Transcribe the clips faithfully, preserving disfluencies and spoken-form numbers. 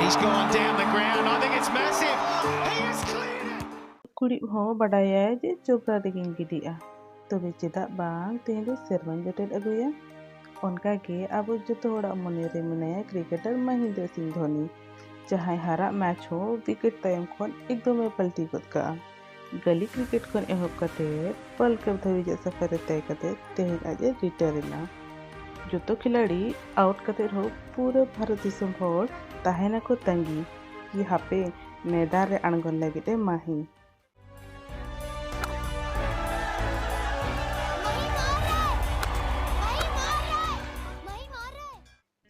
He's gone down the ground. I think it's massive. He has cleared it. ᱠᱩᱲᱤ ᱦᱚᱸ ᱵᱟᱰᱟᱭᱟᱭ ᱡᱮ ᱪᱳᱯᱲᱟ ᱨᱮᱜᱮᱧ ᱜᱤᱰᱤᱜᱼᱟ, ᱛᱚᱵᱮ ᱪᱮᱫᱟᱜ ᱵᱟᱝ ᱛᱮᱦᱮᱧ ᱫᱚ ᱥᱮᱨᱢᱟᱧ ᱡᱚᱴᱮᱫ ᱟᱹᱜᱩᱭᱟ᱾ ᱚᱱᱠᱟᱜᱮ ᱟᱵᱚ ᱡᱚᱛᱚ ᱦᱚᱲᱟᱜ ᱢᱚᱱᱮᱨᱮ ᱢᱮᱱᱟᱭᱟ ᱠᱨᱤᱠᱮᱴᱟᱨ ᱢᱚᱦᱮᱱᱫᱨᱚ ᱥᱤᱝ ᱫᱷᱳᱱᱤ, ᱡᱟᱦᱟᱸᱭ ᱦᱟᱨᱟᱜ ᱢᱮᱪ ᱦᱚᱸ ᱣᱤᱠᱮᱴ ᱛᱟᱭᱚᱢ ᱠᱷᱚᱱ ᱮᱠᱫᱚᱢᱮ ᱯᱟᱞᱴᱤ ᱜᱚᱫ ᱠᱟᱜᱼᱟ᱾ ᱜᱟᱹᱞᱤ ᱠᱨᱤᱠᱮᱴ ᱠᱷᱚᱱ ᱮᱦᱚᱵ ᱠᱟᱛᱮ ᱣᱟᱨᱞᱰ ᱠᱟᱯ ᱫᱷᱟᱹᱵᱤᱡᱟᱜ ᱥᱟᱯᱷᱟᱨ ᱨᱮ ᱛᱟᱦᱮᱸ ᱠᱟᱛᱮ ᱛᱮᱦᱮᱧ ᱟᱡ ᱮ ᱨᱤᱴᱟᱭᱟᱨ ᱮᱱᱟ᱾ ᱡᱚᱛᱚ ᱠᱷᱤᱞᱟᱲᱤ ᱟᱣᱩᱴ ᱠᱟᱛᱮ ᱨᱮᱦᱚᱸ ᱯᱩᱨᱟᱹ ᱵᱷᱟᱨᱚᱛ ᱫᱤᱥᱚᱢ ᱦᱚᱲ ᱛᱟᱦᱮᱱᱟᱠᱚ ᱛᱟᱺᱜᱤ ᱠᱤ ᱦᱟᱯᱮ ᱢᱮᱫᱟᱱ ᱨᱮ ᱟᱬᱜᱚᱱ ᱞᱟᱹᱜᱤᱫ ᱮ ᱢᱟᱹᱦᱤ᱾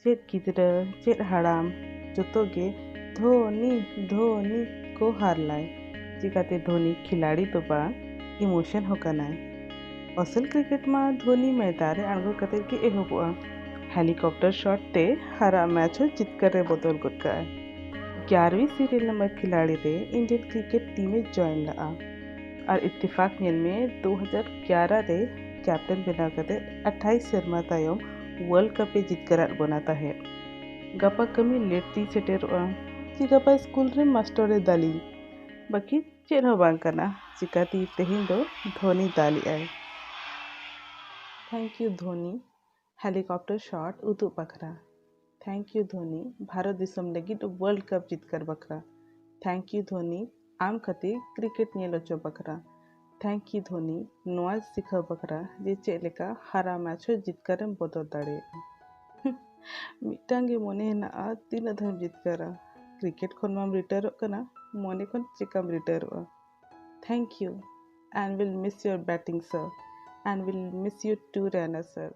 ᱪᱮᱫ ᱜᱤᱫᱽᱨᱟᱹ, ᱪᱮᱫ ᱦᱟᱲᱟᱢ, ᱡᱚᱛᱚ ᱜᱮ ᱫᱷᱳᱱᱤ, ᱫᱷᱳᱱᱤ ᱠᱚ ᱦᱟᱨᱞᱟᱭ᱾ ᱪᱤᱠᱟᱹᱛᱮ ᱫᱷᱳᱱᱤ ᱠᱷᱤᱞᱟᱲᱤ ᱫᱚ ᱵᱟᱝ, ᱤᱢᱳᱥᱚᱱ ᱦᱚᱸ ᱠᱟᱱᱟᱭ᱾ ᱟᱥᱚᱞ ᱠᱨᱤᱠᱮᱴ ᱢᱟ ᱫᱷᱳᱱᱤ ᱢᱚᱭᱫᱟᱱ ᱨᱮ ᱟᱬᱜᱚ ᱠᱟᱛᱮ ᱜᱮ ᱮᱦᱚᱵᱚᱜᱼᱟ᱾ ᱦᱮᱞᱤᱠᱚᱯᱴᱟᱨ ᱥᱚᱴ ᱛᱮ ᱦᱟᱨᱟᱜ ᱢᱮᱪ ᱦᱚᱸ ᱡᱤᱛᱠᱟᱹᱨ ᱨᱮ ᱵᱚᱫᱚᱞ ᱜᱚᱫ ᱠᱟᱜᱼᱟᱭ᱾ ᱜᱮᱭᱟᱨᱦᱚᱸ ᱥᱤᱨᱤᱭᱟᱞ ᱱᱟᱢᱵᱟᱨ ᱠᱷᱤᱞᱟᱲᱤ ᱨᱮ ᱤᱱᱰᱤᱭᱟᱱ ᱠᱨᱤᱠᱮᱴ ᱴᱤᱢ ᱮ ᱡᱚᱭᱮᱱ ᱞᱟᱜᱼᱟ᱾ ᱟᱨ ᱤᱛᱛᱤᱯᱷᱟᱠ ᱧᱮᱞ ᱢᱮ, ᱫᱩ ᱦᱟᱡᱟᱨ ᱮᱜᱟᱨᱚ ᱨᱮ ᱠᱮᱯᱴᱮᱱ ᱵᱮᱱᱟᱣ ᱠᱟᱛᱮ ᱟᱴᱷᱟᱭᱤᱥ ᱥᱮᱨᱢᱟ ᱛᱟᱭᱚᱢ ᱣᱟᱨᱞᱰ ᱠᱟᱯ ᱮ ᱡᱤᱛᱠᱟᱹᱨᱟᱫ ᱵᱚᱱᱟ ᱛᱟᱦᱮᱸᱫ᱾ ᱜᱟᱯᱟ ᱠᱟᱹᱢᱤ ᱞᱮᱴ ᱛᱤᱧ ᱥᱮᱴᱮᱨᱚᱜᱼᱟ, ᱪᱮ ᱜᱟᱯᱟ ᱥᱠᱩᱞ ᱨᱮ ᱢᱟᱥᱴᱚᱨ ᱮ ᱫᱟᱞᱤᱧ, ᱵᱟᱹᱠᱤ ᱪᱮᱫ ᱦᱚᱸ ᱵᱟᱝ ᱠᱟᱱᱟ᱾ ᱪᱤᱠᱟᱹᱛᱮ ᱛᱮᱦᱮᱧ ᱫᱚ ᱫᱷᱳᱱᱤ ᱫᱟᱞᱮᱜᱼᱟᱭ᱾ Thank you Dhoni, helicopter shot ᱩᱫᱩᱜ ᱵᱟᱠᱷᱨᱟ᱾ Thank you ᱫᱷᱳᱱᱤ, ᱵᱷᱟᱨᱚᱛ ᱫᱤᱥᱚᱢ ᱞᱟᱹᱜᱤᱫ ᱣᱟᱨᱞᱰ ᱠᱟᱯ ᱡᱤᱛᱠᱟᱹᱨ ᱵᱟᱠᱷᱨᱟ᱾ Thank you ᱫᱷᱳᱱᱤ, ᱟᱢ ᱠᱷᱟᱹᱛᱤᱨ ᱠᱨᱤᱠᱮᱴ ᱧᱮᱞ ᱦᱚᱪᱚ ᱵᱟᱠᱷᱨᱟ᱾ Thank you ᱫᱷᱳᱱᱤ, ᱱᱚᱣᱟ ᱥᱤᱠᱷᱟᱹᱣ ᱵᱟᱠᱷᱨᱟ ᱡᱮ ᱪᱮᱫ ᱞᱮᱠᱟ ᱦᱟᱨᱟ ᱢᱮᱪ ᱦᱚᱸ ᱡᱤᱛᱠᱟᱹᱨᱮᱢ ᱵᱚᱫᱚᱞ ᱫᱟᱲᱮᱭᱟᱜᱼᱟ᱾ ᱢᱤᱫᱴᱟᱝ ᱜᱮ ᱢᱚᱱᱮ ᱦᱮᱱᱟᱜᱼᱟ, ᱛᱤᱱᱟᱹᱜ ᱫᱷᱟᱣᱮᱢ ᱡᱤᱛᱠᱟᱹᱨᱟ? ᱠᱨᱤᱠᱮᱴ ᱠᱷᱚᱱ ᱢᱟᱢ ᱨᱤᱴᱟᱭᱟᱨᱚᱜ ᱠᱟᱱᱟ, ᱢᱚᱱᱮ ᱠᱷᱚᱱ ᱪᱮᱠᱟᱢ ᱨᱤᱴᱟᱭᱟᱨᱚᱜᱼᱟ? Thank you and we'll miss your batting, sir, and we'll miss you too, Raina sir.